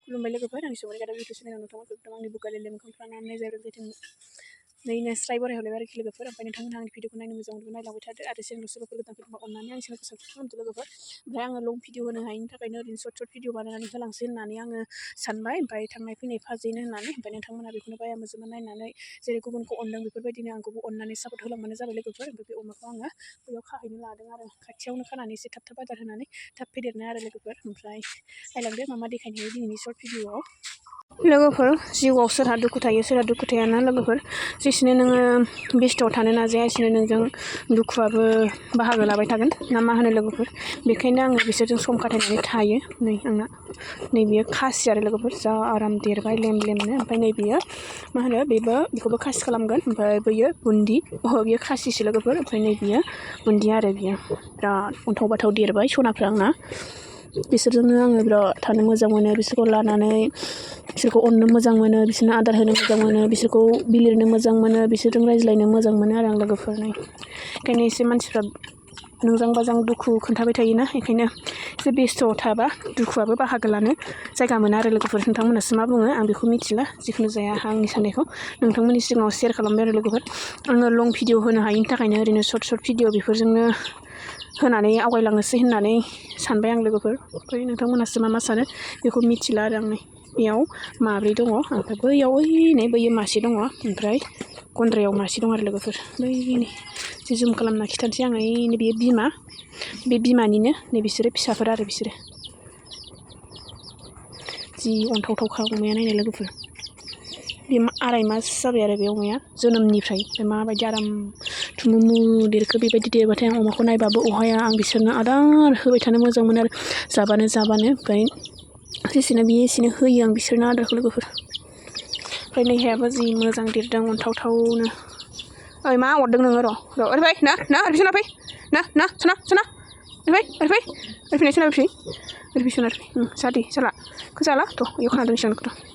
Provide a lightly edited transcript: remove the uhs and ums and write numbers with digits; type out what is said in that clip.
खुलुमबाय लोगोफोर आंनि सोमोन्दै गादा इउटुब चेनेलाव नोंथांमोनखौ आंनि बुगाले मोखांफ्रानानै जायरों जायथों नैनो स्राय बरायहरलायबाय आरोखि लोगोफोर ओमफ्राय नोंथांमोनहा आंनि भिडिअखौ नायनो मोजां मोनोब्ला नायलांबाय थादो आरो चेनेलाव सोरबाफोर गोदान फैदोंबा अननानै आंनि चेनेलखौ साबस्क्राइब खालामदो लोगोफोर ओमफ्राय आङो लं भिडिअ होनो हायिनि थाखायनो ओरैनो सर्ट भिडिअ बानायनानै होलांसै होननानै आङो सानबाय ओमफ्राय थांनाय फैनाय फाजैनो होननानै ओमफ्राय नोंथांमोनहा बेखौनो बाया मोजोमा नायनानै जेरै गुबुनखौ अनदों बेफोरबायदिनो आंखौबो अननानै सापर्ट होलांबानो जाबाय लोगोफोर ओमफ्राय बे अमाखौ आङो बैयाव खाहैनो लादों आरो खाथियावनो खानानै एसे थाब थाब आदार होनानै थाब फेदेरनाय आरो लोगोफोर ओमफ्राय नायलांदो मा देखायनो हायो दिनैनि सर्ट भिडिअआव लोगोफोर जिउआव सोरहा दुखु थायो सोरहा दुखु थायाना लोगोफोर जेसेनो नोङो बेस्थ'आव थानो नाजाया एसेनो नोंजों दुखुआबो बाहागो लाबाय थागोन ना मा होनो लोगोफोर बेखायनो आङो बिसोरजों सम खाथायनानै थायो नै आंना नै बियो खासि आरो लोगोफोर जा आराम देरबाय लेम लेमनो ओमफ्राय नै बियो मा होनो बेखौबो खासि खालामगोन ओमफ्राय बैयो बुन्दि बियो खासिसो लोगोफोर ओमफ्राय नै बियो बुन्दि आरो बियो बिराद अन्थाव बाथाव देरबाय सनाफ्रा आंना बिसोरजोंनो आङो बिराद थानो मोजां मोनो बिसोरखौ लानानै बिसोरखौ अननो मोजां मोनो बिसोरनो आदार होनो मोजां मोनो बिसोरखौ बिलिरनो मोजां मोनो बिसोरजों रायज्लायनो मोजां मोनो आरो आं लोगोफोरनि ओंखायनो एसे मानसिफ्रा नोंजां बाजां दुखु खोन्थाबाय थायोना बेखायनो एसे बेस्थ'आव थाबा दुखुआबो बाहागो लानो जायगा मोना आरो लोगोफोर नोंथांमोनासो मा बुङो आं बेखौ मिथिला जिखुनु जाया आंनि साननायखौ नोंथांमोननि सिगाङाव शेयार खालामबाय आरो लोगोफोर आङो लं भिडिअ होनो हायिनि थाखायनो ओरैनो सर्ट भिडिअ बेफोरजोंनो होनानै आवगायलांनोसै होननानै सानबाय आं लोगोफोर ओमफ्राय नोंथांमोनासो मा सानो बेखौ मिथिला आरो आं बेयाव माब्रै दङ ओमफ्राय बैयाव बैयो मासे दङ ओमफ्राय गन्द्रायाव मासे दं आरो लोगोफोर बैनि जे जुम खालामना खिथानोसै आङो बेयो बिमा बे बिमानिनो नै बिसोरो फिसाफोर आरो बिसोरो जि अन्थावथावखा अमाया नायनो लोगोफोर बे 2.5 मास जाबाय आरो बे अमाया जोनोमनिफ्राय माबायदि आराम थुमुमु देरखो बेबायदि देरबाथाय आं अमाखौ नायबाबो अहाया आं बिसोरनो आदार होबाय थानो मोजां मोनो आरो जाबानो ओमफ्राय जेसेनो बियो एसेनो होयो आं बिसोरनो आदारखौ लोगोफोर ओमफ्राय नैहायाबो जि मोजां देरदों अन्थावथावनो ओइ मा अरदों नोङो र' ओरै फै ना ओरै सना फै ना सना ओरै फै सना ओरै फै सना साला जाला थ' इयाव खोनादों इसेबांखौथ'